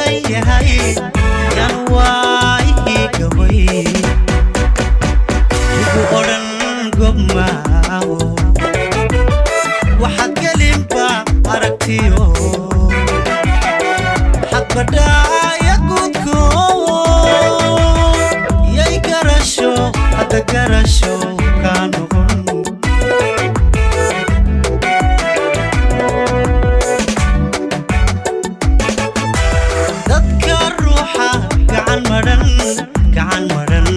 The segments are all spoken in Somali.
suran yahay, yaan waayihii gabay ugu odhan gobmaaho. Waxaad gelinba aragtiyo xadbadhaaya guudko, yay garasho hadda garasho kaa noqon. Dadka ruuxa gacan madhan, gacan madhan,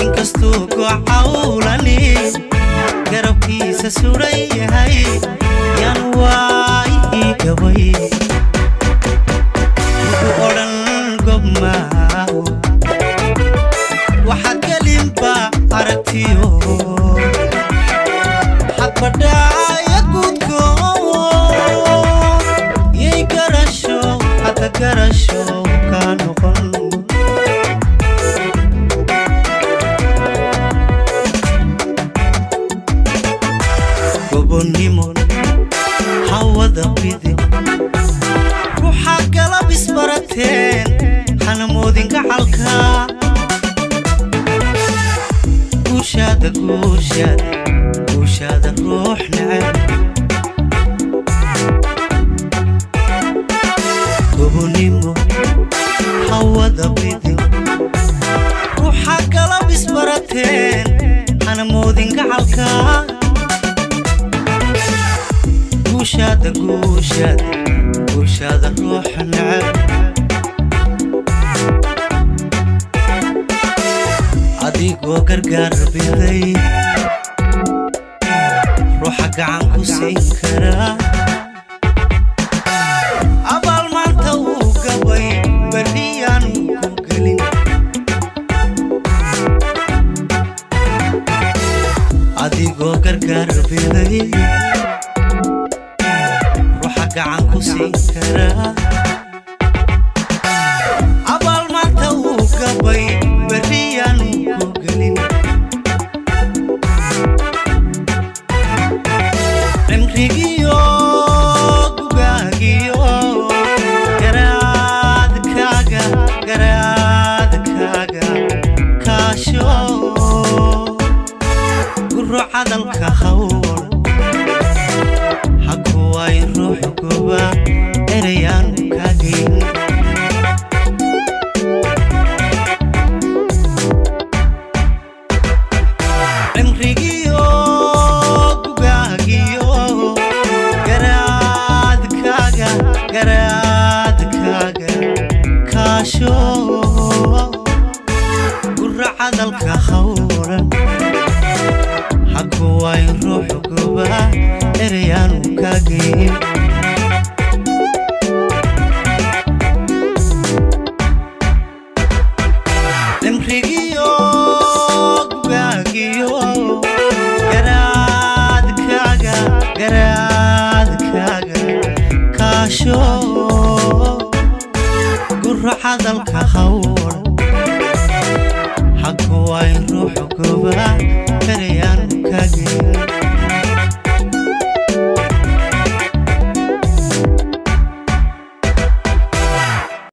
inkastuu gocawlani garabkiisa suran yahay, yaan waayihii gabay ugu odhan gobmaaho. Waxaad gelinba aragtiyo xadbadhaaya guudko, yay garasho hadda garasho kaa noqon. Gobonnimo hawada bidi ruuxaad galab isbarateen, hana moodin gacalka. Guushaada, guushaada, guushaada ruux neceb. Gobonnimo hawada bidi ruuxaad galab isbarateen, hana moodin gacalka. Guushaada, guushaada, guushaada ruux neceb. Adigoo gargaar biday ruuxa gacan ku siin karaa, abaal maanta wuu gabay berriyaanu ku gelin. Adigoo gargaar biday ruuxa gacan ku siin karaa, abaal maanta wuu gabay berriyaanu ku gelin. Cimrigiyo gugaagiyo garaadkaaga, garaadkaaga kaasho, guro cadalka hawr ha kuwayn ruux goba erayaanu kaagayn. Cimrigiyo gugaagiyo garaadkaaga, garaadkaaga kaasho, guro cadalka hawran ha kuwayn ruux goba erayaanu kaagayn. Cimrigiyo gugaagiyo garaadkaaga, garaadkaaga kaasho, guro cadalka hawr ha kuwayn ruux goba